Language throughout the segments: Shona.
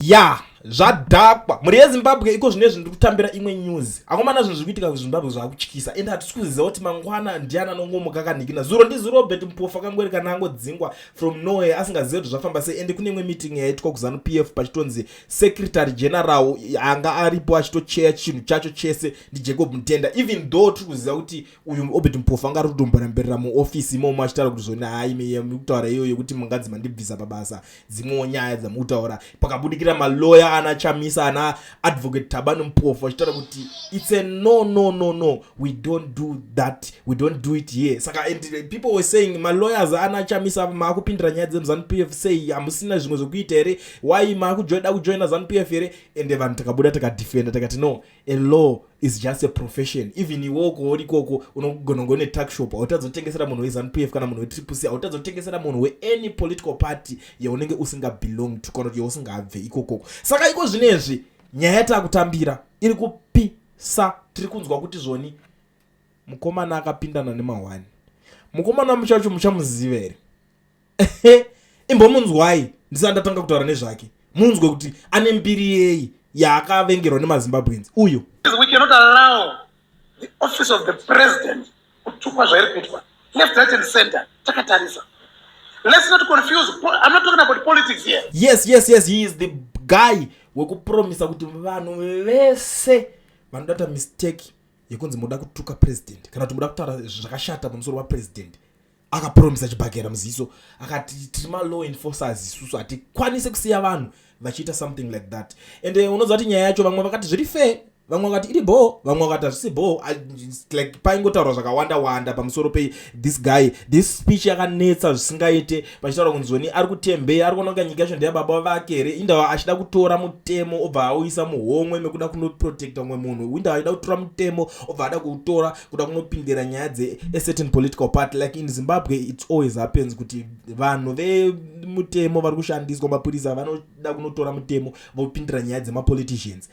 Ya, zvadhakwa, mhuri yeZimbabwe. Iko zvinezvi ndiri kutambira imwe news, akomana. Zvinhu zviri kuitika kuZimbabwe zvakutyisa, ende hatisi kuziva kuti mangwana ndiani anongomuka kanikina. Zuro ndiZirobert Mpofu akangweri kana angodzingwa from nowhere, asingazivi kuti zvafamba sei. Ende kune imwe meeting yaitwa kuZANU PF, pachitonzi secretary general anga aripo achitocheya chinhu chacho chese ndiJacob Mutenda, even though tiri kuziva kuti uyu Obert Mpofu anga ari kutomboramberera muofisi imomo achitaura kuti zvoni hai, mukutaura iyoyo yekuti munganzi mandibvisa pabasa, dzimwewo nyaya dzamukutaura. Pakabudikira maloya ana Chamisa, ana Advocate Thabani Mpofu, achitaura kuti it's a no, no, no, no, we don't do that, we don't do it here. Saka and people were saying, malawyers ana Chamisa maakupindira nyaya dzemuZANU PF sei? Hamusina zvimwe zvokuita here? Why maakuda kujoina ZANU PF here? Ende vanhu takabuda takadefenda, takati no, a law is just a profession. Even iwoko uri ikoko unogona kunge une tuck shop, hautadzi kutengesera munhu weZANU PF kana munhu weTriple C, hautadzi kutengesera munhu weany political party yaunenge usingabelong to kana kuti yausingabve ikokoko. Saka iko zvinezvi nyaya yatakutambira iri kupisa. Tiri kunzwa kuti zvoni mukomana akapindana nemahwani. Mukomana muchacho muchamuziva here? Imbomunzwai ndisati ndatanga kutaura nezvake, munzwe kuti ane mbiri yei yaakavengerwa nemaZimbabweans uyu. We cannot allow the office of the president kutukwa zvairi kuitwa left, right and center takatarisa. Let's not confuse. I'm not talking about politics here. Yes, he is the guy wekupromisa kuti vanhu vese vanoda kuita mistake yekunzi muda kutuka president kana kuti muda kutaura zvakashata pamusoro papresident, akapromisa chibhakera muziso, akati tiri malaw enforcers isusu, hatikwanisi kusiya vanhu vachiita something like that. And unoziva kuti nyaya yacho vamwe vakati zviri fair, vamwe vakati iri bho, vamwe vakati hazvisi bho. Like paingotaurwa zvakawanda wanda pamusoro pe this guy. This speech yakanetsa zvisingaite, vachitaura kunzoni ari kutembei, ari kuona kunga nyika yacho ndeyababa vake here? Indava achida kutora mutemo obva auisa muhomwe mekuda kunoprotecta umwe munhu? Indava achida kutora mutemo obva ada kuutora kuda kunopindira nyaya dzeacertain political party? Like in Zimbabwe it always happens kuti vanhu vemutemo vari kushandiswa, mapurisa vanoda kunotora mutemo vopindira nyaya dzemapoliticians,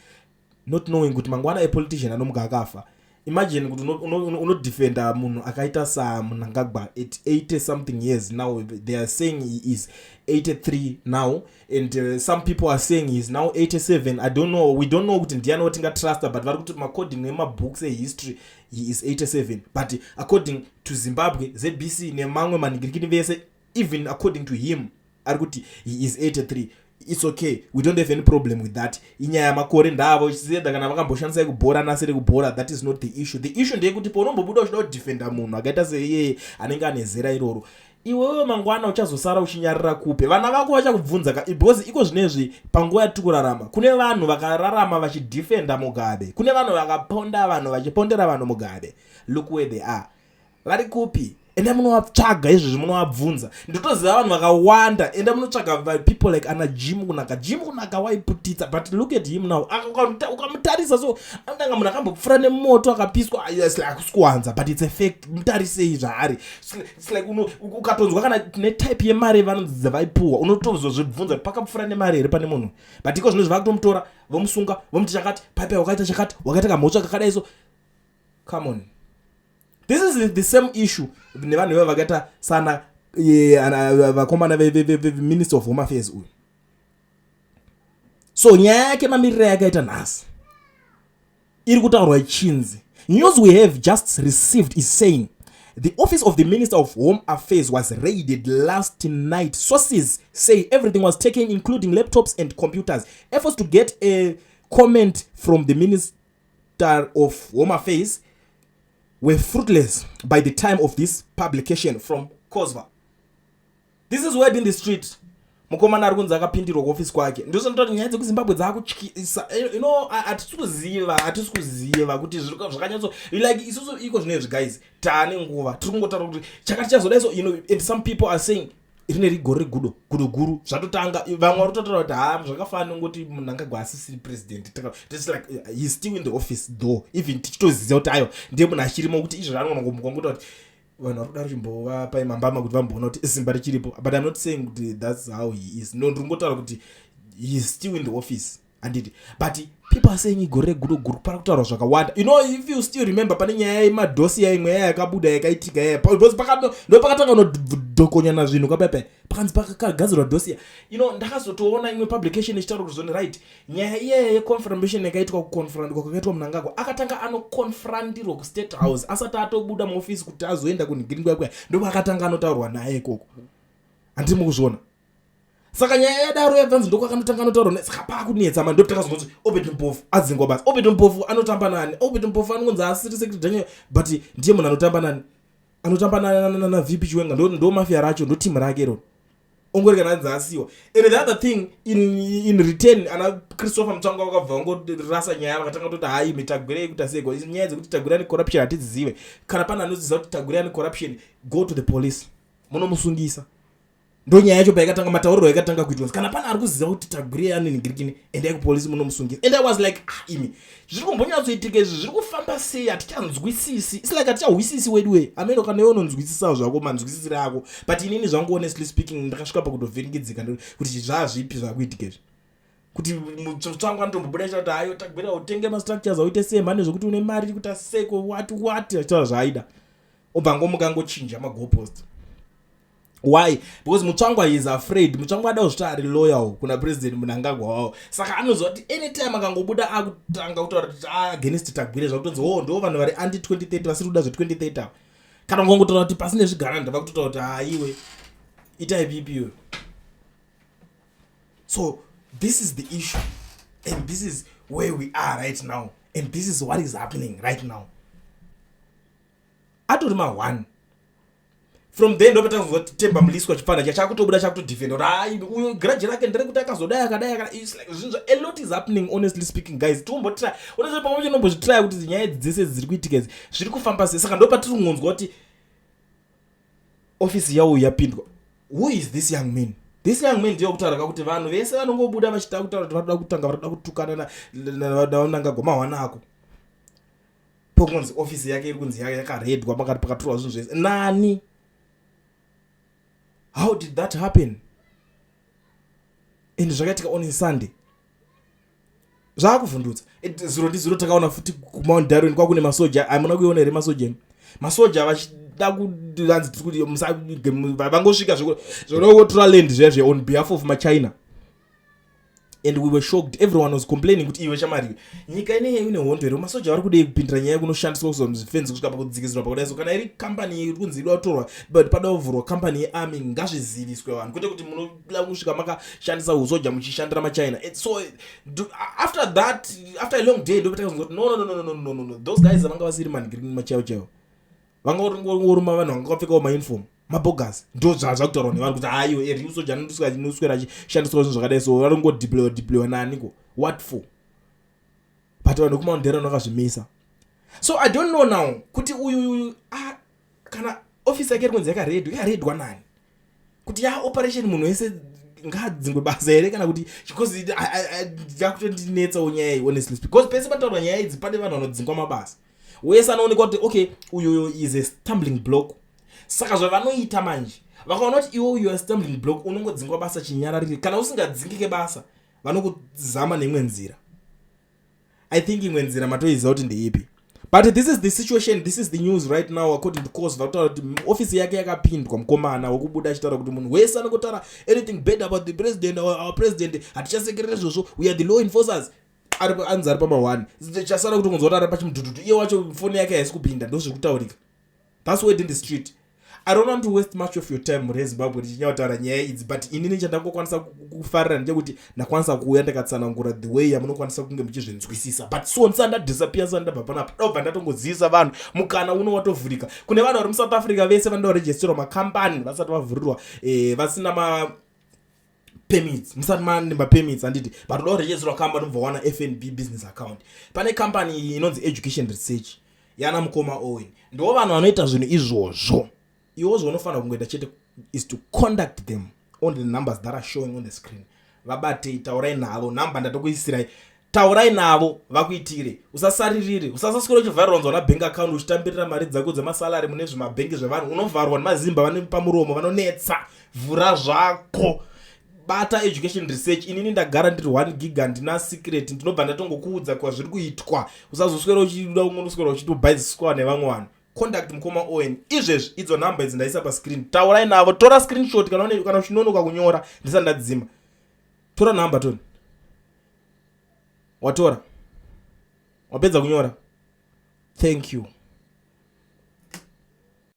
not knowing kuti mangwana epolitician anomuka akafa. Imagine kuti unodefenda munhu akaita saMnangagwa at 80 something years. Now they are saying he is 83 now, and some people are saying he is now 87. I don't know, we don't know kuti ndiani watingatrusta, but vari kuti according nemabooks ehistory he is 87, but according to Zimbabwe, ZBC nemamwe manhingirikini vese, even according to him ari kuti he is 83. It's okay, we don't have any problem with that. Inyaya yamakore ndavo chizienda kana vakamboshandisai kubhora nasiri kubhora, that is not the issue. The issue ndeyekuti paunombobuda uchida kudefenda munhu akaita seiyeye anenge ane zera iroro, iwewe mangwana uchazosara uchinyarira kupe? Vana vako vachakubvunza ka, because iko zvinezvi panguva yatiri kurarama kune vanhu vakararama vachidefenda Mugabe, kune vanhu vakaponda vanhu vachipondera vanhu Mugabe. Look where they are, vari kupi? Enda munovatsvaga izvozvi, munovabvunza. Ndotoziva vanhu vakawanda. Enda munotsvaga people like ana Jim Kunaka. Jim Kunaka waiputitsa, but look at him now. Ukamutarisa so anotanga munhu akambopfuura nemoto akapiswa. It's like hakusi kuwanza, but it's a fact. Mutarisei zvaari. It's like ukatonzwa kana netype yemari vanonzi vaipuhwa, unotozozvibvunza kuti pakapfuura nemari here pane munhu. But iko zvinozvi vakutomutora, vomusunga, vomuti chakati, paipai wakaita chakati, wakaita kamhosva kakadai. So come on, this is the same issue nevanhu iva vakaita sana vakomana veminister of home affairs uyu. So nyaya yake mamiriro yakaita nhasi iri kutaurwa ichinzi, news we have just received is saying the office of the Minister of Home Affairs was raided last night. Sources say everything was taken, including laptops and computers. Efforts to get a comment from the Minister of Home Affairs were fruitless by the time of this publication. From Cosva, this is word in the street. Mukomana ari kunzi akapindirwa kuofisi kwake. Ndosanoita nyaya dzekuZimbabwe dzaakutyisa. Hatisi kuziva kuti zvakanyatso like isusu iko zvinezvi, guys, taane nguva tiri kungotaura kuti chakati chazodai. So and some people are saying rine rigore regudo gudo guru zvatotanga. Vamwe vari kutotaura kuti ha, zvakafanana nongoti munhu angagwa asisiri president. It's like he's still in the office though, even tichitoziva kuti aiwa, ndiye munhu achirimo, kuti izvo zvaanogona kumuka ngokuti kuti vanhu vari kuda kuchimbovapa mambama kuti vamboona kuti simba richiripo. But I'm not saying kuti that's how he is. No, ndiri kungotaura kuti he is still in the office. Handiti? But people are saying igore regudo guru, pari kutaurwa zvakawanda. If you still remember, pane nyaya yemadhosi imwe yaya yakabuda, yakaitika yaya, because ndo pakatanga unodhokonyana zvinhu kapepe, pakanzi pakagadzirwa dossier. Ndakazotoona imwe publication ichitaura kuti zvoni, right, nyaya iyaya yeconfirmation yakaitwa, kuconfrontwa kwakaitwa Mnangagwa, akatanga anoconfrontirwa kuState House asati atobuda muofisi kuti azoenda kunhigiringwa kwaya, ndopaakatanga anotaurwa naye ikoko. Handiri mukuzviona? Saka nyaya yadaro yabvanzi ndokwakanotanga anotaurwa, saka paakunetsa mani. Ndotakazonzwa Obert Mpofu adzingwa basa. Obert Mpofu anotamba nani? Obert Mpofu anonzi asiri secretary general, but ndiye munhu anotamba nani? Anotamba naVP Chiwenga. Ndo mafia racho, ndo timu rake iroro. Ongori kana anzi asiwa. And the other thing, in return, ana Christopher Mutsvangwa vakabva vangorasa nyaya, vakatanga kutoti, "Hai, mitagwirei kuti aseko." Nyaya dzekuti Tagwirei ane corruption hatidzizive. Kana pane anoziva kuti Tagwirei ane corruption, go to the police, munomusungisa. Ndo nyaya yacho paikatanga, matauriro yakatanga kuitwa. Kana pane ari kuziva kuti Tagwirei ane ningirikini, endai kupolisi munomusungisa. And I was like, "Ah, imi, zviri kumbonyatsoitika izvi zviri kufamba sei? Hatichanzwisisi." It's like hatichahwisisi wedu we ameno. Kana iwe unonzwisisawo zvako, manzwisisiro ako, but inini zvangu, honestly speaking, ndakasvika pakutovhiringidzika kuti zvazvipi zvakuitika izvi, kuti Mutsvangwa anotombobuda achitaura kuti, "Hayo, Tagwirei, utenge mastructures, auite sei mhane zvokuti une mari kuti aseko wati wati," achitaura zvaaida, obva ngomuka angochinja magoalpost. Why? Because Mutsvangwa is afraid. Mutsvangwa ada kuzvita ari loyal kuna President Mnangagwa wavo, saka anoziva kuti anytime akangobuda akutanga kutaura kuti against Tagwirei, zvakutonzi, "O, ndo vanhu vari anti 2030, vasiri kuda zve2030 ava." Kana ungangotaura kuti pasine zvigananda, vakutotaura kuti, "Haiwe, itai pipiwe." So this is the issue and this is where we are right now and this is what is happening right now. Atori ma1 from there, ndopatazozwa kuti Temba Mliswa chipfana chakutobuda, chakutodefenda kuti, "Hai, uyo grudge rake nderekuti akazodai, akadai, akadai." It's like zvinhu, a lot is happening, honestly speaking, guys. Tikumbotry, honestly, pamwe chinombozvitraya kuti nyaya idzi dzese dziri kuitika idzi zviri kufamba sei. Saka ndopatiri kungonzwa kuti ofisi yavo yapindwa. Who is this young man? This young man ndiyo kutaura kakuti vanhu vese vanongobuda vachida kutaura kuti vanoda kutanga, vanoda kutukana naMnangagwa, mahwana ako pokunzi ofisi yake iri kunzi yakaredwa, pakati pakatorwa zvinhu zvese nani? How did that happen? And zvakaitika on Sunday, zvaakuvhundutsa. Zuro ndizuro takaona futi kuMount Darwin kwakune masoja. Hamuna kuiona here masoja? Masoja vachida kuanzi tiri kuti vangosvika zvokutora land zviya zviya on behalf of maChina, and we were shocked. Everyone was complaining kuti, "Iwe shamari, nyika ineyi ine hondo here? Masoja vari kudei kupindira nyaya yekunoshandiswa kuzofenzi kusvika pakudzikisirwa pakudai?" So kana iri kambani iri kunzi ida kutorwa, but pada kuvhurwa kambani yearmy, ngazviziviswe vanhu, kwete kuti munoda kusvika makashandisa usoja muchishandira maChina. So after that, after a long day, ndopatakazonzwa kuti, no, no, no, no, no, no, no, no, those guys vanga vasiri manhigirini machaivo chaivo, vanga ngoruma vanhu vanga vakapfekawo mauniform mabogus. Ndo zvazva kutaurwa nevanhu kuti, "Haiwe, eri usoja anoswera achishandiswa zvinhu zvakadai." So vari kungodeploywa deploywa naniko? What for? But vanhu vekuMount Darwin vakazvimisa. So I don't know now kuti uyu uyu, ah, kana ofisi yake iri kunzi yakaredwa, yakaredwa nani? Kuti ya operation munhu wese ngaadzingwe basa here? Kana kuti, because yakutondinetsawo nyaya iyi, honestly, because pese pataurwa nyaya idzi pane vanhu vanodzingwa mabasa. Wese anoonekwa kuti, okay, uyu is a stumbling block. Saka zvavanoita manje, vakaona kuti iwe uyu stumbling block, unongodzingwa basa chinyararire. Kana usingadzingike basa, vanokuzama neimwe nzira. I think imwe nzira matoiziva kuti ndeipi. But this is the situation, this is the news right now. According to cause, vakutaura kuti ofisi yake yakapindwa. Mukomana wekubuda achitaura kuti munhu wese anongotaura anything bad about the president, our president, hatichasekerera izvozvo, we are the law enforcers. Anzi ari pama1, chasara kuti kunzwa kuti ari pachimudhudhudhu, iye wacho foni yake haisi kupinda. Ndo zviri kutaurika. That's word in the street. I don't want to waste much of your time, mhuri yeZimbabwe, tichinyataura nyaya idzi, but inini chandangokwanisa kufarira ndechekuti ndakwanisa kuuya ndakatsanangura the way yamunokwanisa kunge muchizvinzwisisa. But so ndisati ndadisappear, sati ndabva panapa, ndobva ndatongozivisa vanhu, mukana uno watovhurika kune vanhu vari muSouth Africa vese vanoda kuregisterwa makambani vasati vavhurirwa, vasina ma permits, musati mane mapermits, handiti? But uda kuregisterwa kambani, ubva wana FNB business account. Pane kambani inonzi Education Research yana mukoma Owen. Ndo vanhu vanoita zvinhu izvozvo. Iwo zvaunofanira kungoita chete is to contact them on the numbers that are showing on the screen. Vabatei, taurai navo, namba ndatokuisirai, taurai navo vakuitire. Usasaririre, usasaswera uchivharirwa nzwa nabank account, uchitambirira mari dzako dzemasalary mune zvimabhengi zvevanhu. Unovharwa nemazimba vane pamuromo, vanonetsa. Vhura zvako. Bata Education Research. Inini ndagara ndiri 1 gig, handina secret. Ndinobva ndatongokuudza kwazviri kuitwa. Usazoswera uchida unoswera uchitobhaiziswa nevamwe vanhu. Contact mukoma Owen izvezvi. Idzo nhamba idzi ndaisa pascreen, taurai navo. Tora screenshot kana uchinonoka kunyora ndisati ndadzima. Tora nhamba, Tony. Watora? Wapedza kunyora? Thank you.